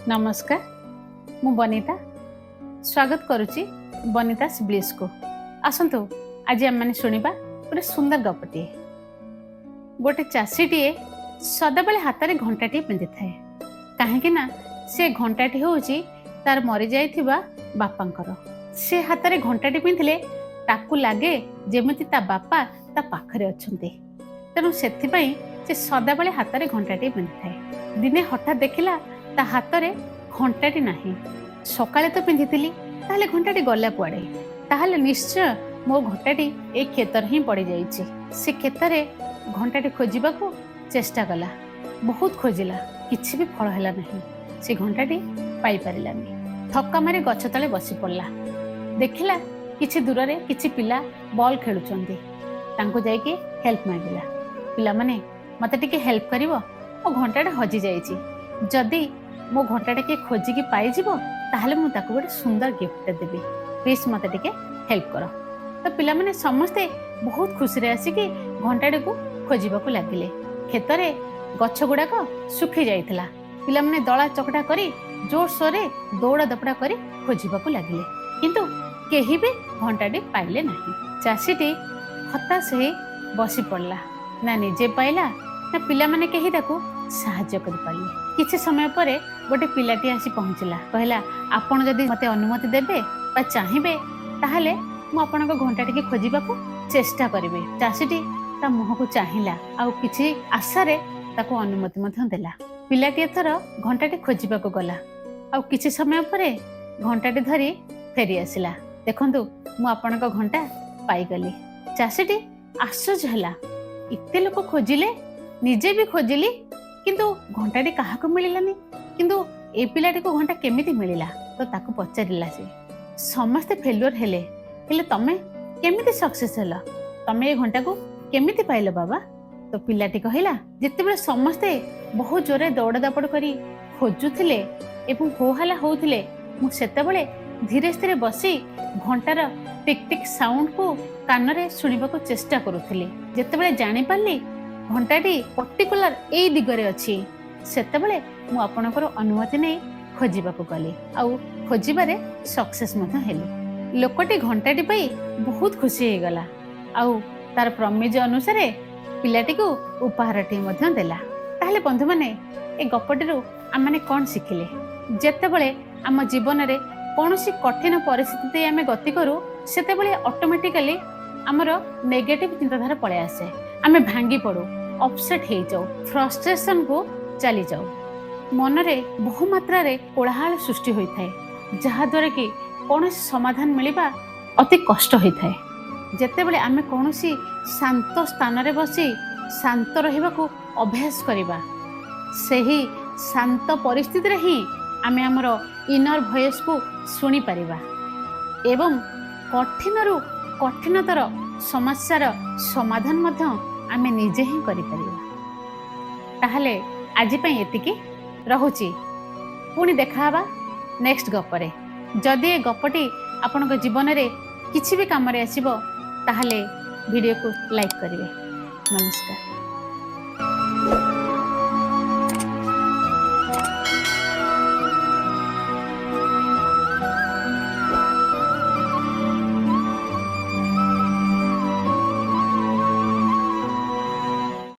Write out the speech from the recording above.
ନମସ୍କାର, ମୁଁ ବନିତା ସ୍ୱାଗତ କରୁଛି ବନିତାସ୍ ବ୍ଲିସ୍କୁ। ଆସନ୍ତୁ, ଆଜି ଆମେମାନେ ଶୁଣିବା ଗୋଟେ ସୁନ୍ଦର ଗପଟିଏ। ଗୋଟେ ଚାଷୀଟିଏ ସଦାବେଳେ ହାତରେ ଘଣ୍ଟାଟିଏ ପିନ୍ଧିଥାଏ, କାହିଁକି ନା ସେ ଘଣ୍ଟାଟି ହେଉଛି ତାର ମରିଯାଇଥିବା ବାପାଙ୍କର। ସେ ହାତରେ ଘଣ୍ଟାଟି ପିନ୍ଧିଲେ ତାକୁ ଲାଗେ ଯେମିତି ତା ବାପା ତା ପାଖରେ ଅଛନ୍ତି। ତେଣୁ ସେଥିପାଇଁ ସେ ସଦାବେଳେ ହାତରେ ଘଣ୍ଟାଟିଏ ପିନ୍ଧିଥାଏ। ଦିନେ ହଠାତ୍ ଦେଖିଲା, ତା ହାତରେ ଘଣ୍ଟାଟି ନାହିଁ। ସକାଳେ ତ ପିନ୍ଧିଥିଲି, ତାହେଲେ ଘଣ୍ଟାଟି ଗଲା କୁଆଡ଼େ? ତାହେଲେ ନିଶ୍ଚୟ ମୋ ଘଣ୍ଟାଟି ଏଇ କ୍ଷେତରେ ହିଁ ପଡ଼ିଯାଇଛି। ସେ କ୍ଷେତରେ ଘଣ୍ଟାଟି ଖୋଜିବାକୁ ଚେଷ୍ଟା କଲା। ବହୁତ ଖୋଜିଲା, କିଛି ବି ଫଳ ହେଲା ନାହିଁ। ସେ ଘଣ୍ଟାଟି ପାଇପାରିଲାନି। ଥକ୍କା ମାରି ଗଛ ତଳେ ବସି ପଡ଼ିଲା। ଦେଖିଲା, କିଛି ଦୂରରେ କିଛି ପିଲା ବଲ୍ ଖେଳୁଛନ୍ତି। ତାଙ୍କୁ ଯାଇକି ହେଲ୍ପ ମାଗିଲା। "ପିଲାମାନେ, ମୋତେ ଟିକେ ହେଲ୍ପ କରିବ? ମୋ ଘଣ୍ଟାଟା ହଜି ଯାଇଛି। ଯଦି ମୋ ଘଣ୍ଟାଟା କିଏ ଖୋଜିକି ପାଇଯିବ, ତାହେଲେ ମୁଁ ତାକୁ ଗୋଟେ ସୁନ୍ଦର ଗିଫ୍ଟ ଦେବି। ପ୍ଲିଜ୍ ମୋତେ ଟିକେ ହେଲ୍ପ କର।" ତ ପିଲାମାନେ ସମସ୍ତେ ବହୁତ ଖୁସିରେ ଆସିକି ଘଣ୍ଟାଟିକୁ ଖୋଜିବାକୁ ଲାଗିଲେ। କ୍ଷେତରେ ଗଛ ଗୁଡ଼ାକ ଶୁଖି ଯାଇଥିଲା। ପିଲାମାନେ ଦଳା ଚକଟା କରି, ଜୋରସୋରରେ ଦୌଡ଼ା ଦପଡ଼ା କରି ଖୋଜିବାକୁ ଲାଗିଲେ, କିନ୍ତୁ କେହି ବି ଘଣ୍ଟାଟି ପାଇଲେ ନାହିଁ। ଚାଷୀଟି ହତାଶ ହେଇ ବସି ପଡ଼ିଲା। ନା ନିଜେ ପାଇଲା, ନା ପିଲାମାନେ କେହି ତାକୁ ସାହାଯ୍ୟ କରିପାରିଲେ। କିଛି ସମୟ ପରେ ଗୋଟେ ପିଲାଟି ଆସି ପହଞ୍ଚିଲା। କହିଲା, "ଆପଣ ଯଦି ମୋତେ ଅନୁମତି ଦେବେ ବା ଚାହିଁବେ, ତାହେଲେ ମୁଁ ଆପଣଙ୍କ ଘଣ୍ଟା ଟିକେ ଖୋଜିବାକୁ ଚେଷ୍ଟା କରିବି।" ଚାଷୀଟି ତା ମୁହଁକୁ ଚାହିଁଲା ଆଉ କିଛି ଆଶାରେ ତାକୁ ଅନୁମତି ମଧ୍ୟ ଦେଲା। ପିଲାଟି ଏଥର ଘଣ୍ଟାଟି ଖୋଜିବାକୁ ଗଲା ଆଉ କିଛି ସମୟ ପରେ ଘଣ୍ଟାଟି ଧରି ଫେରି ଆସିଲା। "ଦେଖନ୍ତୁ, ମୁଁ ଆପଣଙ୍କ ଘଣ୍ଟା ପାଇଗଲି।" ଚାଷୀଟି ଆଶ୍ଚର୍ଯ୍ୟ ହେଲା। ଏତେ ଲୋକ ଖୋଜିଲେ, ନିଜେ ବି ଖୋଜିଲି, କିନ୍ତୁ ଘଣ୍ଟାଟି କାହାକୁ ମିଳିଲାନି। କିନ୍ତୁ ଏ ପିଲାଟିକୁ ଘଣ୍ଟା କେମିତି ମିଳିଲା? ତ ତାକୁ ପଚାରିଲା ସେ, "ସମସ୍ତେ ଫେଲୁଅର ହେଲେ, ହେଲେ ତମେ କେମିତି ସକ୍ସେସ୍ ହେଲ? ତମେ ଏ ଘଣ୍ଟାକୁ କେମିତି ପାଇଲ ବାବା?" ତ ପିଲାଟି କହିଲା, "ଯେତେବେଳେ ସମସ୍ତେ ବହୁତ ଜୋରେ ଦୌଡ଼ା ଦାପଡ଼ କରି ଖୋଜୁଥିଲେ ଏବଂ ହୋହାଲା ହଉଥିଲେ, ମୁଁ ସେତେବେଳେ ଧୀରେ ଧୀରେ ବସି ଘଣ୍ଟାର ଟିକ୍ ଟିକ୍ ସାଉଣ୍ଡକୁ କାନରେ ଶୁଣିବାକୁ ଚେଷ୍ଟା କରୁଥିଲି। ଯେତେବେଳେ ଜାଣିପାରିଲି ଘଣ୍ଟାଟି ପର୍ଟିକୁଲାର ଏଇ ଦିଗରେ ଅଛି, ସେତେବେଳେ ମୁଁ ଆପଣଙ୍କର ଅନୁମତି ନେଇ ଖୋଜିବାକୁ ଗଲି ଆଉ ଖୋଜିବାରେ ସକ୍ସେସ୍ ମଧ୍ୟ ହେଲି।" ଲୋକଟି ଘଣ୍ଟାଟି ପାଇ ବହୁତ ଖୁସି ହେଇଗଲା ଆଉ ତାର ପ୍ରମିଜ ଅନୁସାରେ ପିଲାଟିକୁ ଉପହାରଟି ମଧ୍ୟ ଦେଲା। ତାହେଲେ ବନ୍ଧୁମାନେ, ଏ ଗପଟିରୁ ଆମମାନେ କ'ଣ ଶିଖିଲେ? ଯେତେବେଳେ ଆମ ଜୀବନରେ କୌଣସି କଠିନ ପରିସ୍ଥିତି ଦେଇ ଆମେ ଗତି କରୁ, ସେତେବେଳେ ଅଟୋମେଟିକାଲି ଆମର ନେଗେଟିଭ ଚିନ୍ତାଧାରା ପଳେଇ ଆସେ। ଆମେ ଭାଙ୍ଗି ପଡ଼ୁ, ଅପସେଟ୍ ହେଇଯାଉ, ଫ୍ରଷ୍ଟ୍ରେସନକୁ ଚାଲିଯାଉ। ମନରେ ବହୁ ମାତ୍ରାରେ କୋଳାହଳ ସୃଷ୍ଟି ହୋଇଥାଏ, ଯାହାଦ୍ୱାରା କି କୌଣସି ସମାଧାନ ମିଳିବା ଅତି କଷ୍ଟ ହୋଇଥାଏ। ଯେତେବେଳେ ଆମେ କୌଣସି ଶାନ୍ତ ସ୍ଥାନରେ ବସି ଶାନ୍ତ ରହିବାକୁ ଅଭ୍ୟାସ କରିବା, ସେହି ଶାନ୍ତ ପରିସ୍ଥିତିରେ ହିଁ ଆମେ ଆମର ଇନର ଭଏସକୁ ଶୁଣିପାରିବା ଏବଂ କଠିନରୁ କଠିନତର ସମସ୍ୟାର ସମାଧାନ ମଧ୍ୟ ଆମେ ନିଜେ ହିଁ କରିପାରିବା। ତାହେଲେ ଆଜି ପାଇଁ ଏତିକି ରହୁଛି। ପୁଣି ଦେଖାହେବା ନେକ୍ସଟ ଗପରେ। ଯଦି ଏ ଗପଟି ଆପଣଙ୍କ ଜୀବନରେ କିଛି ବି କାମରେ ଆସିବ, ତାହେଲେ ଭିଡ଼ିଓକୁ ଲାଇକ୍ କରିବେ। ନମସ୍କାର।